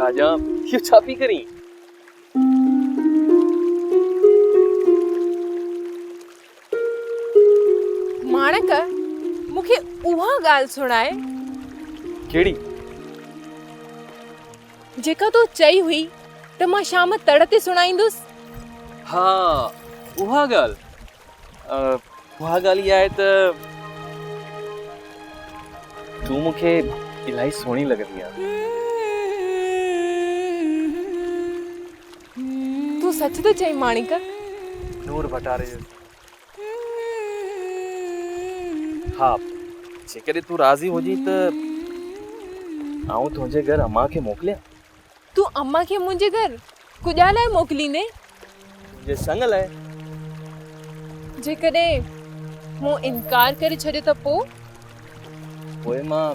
شاهجهان، اهو ڇا پئي ڪرين؟ ماڻڪ، مون کي اها ڳالهه سڻاء. ڪهڙي؟ جيڪا تو چئي هئي ته مان شام تڙ تي سڻائيندس. ها، اها ڳالهه. اها ڳالهه اها آهي ته تون مون کي الاهي سهڻي لڳندي آهين. تون سچ ٿو چئين ماڻڪ؟ نور ڀٽاري جو ها، جيڪڏهن تون راضي هجين ته آئون تنهنجي گهر امان کي موڪليان. تون امان کي منهنجي گهر ڪڄا لاء موڪليندين؟ تنهنجي سڱ لاء. جيڪڏهن مون انڪار ڪري ڇڏيو ته پوء؟ پوء مان.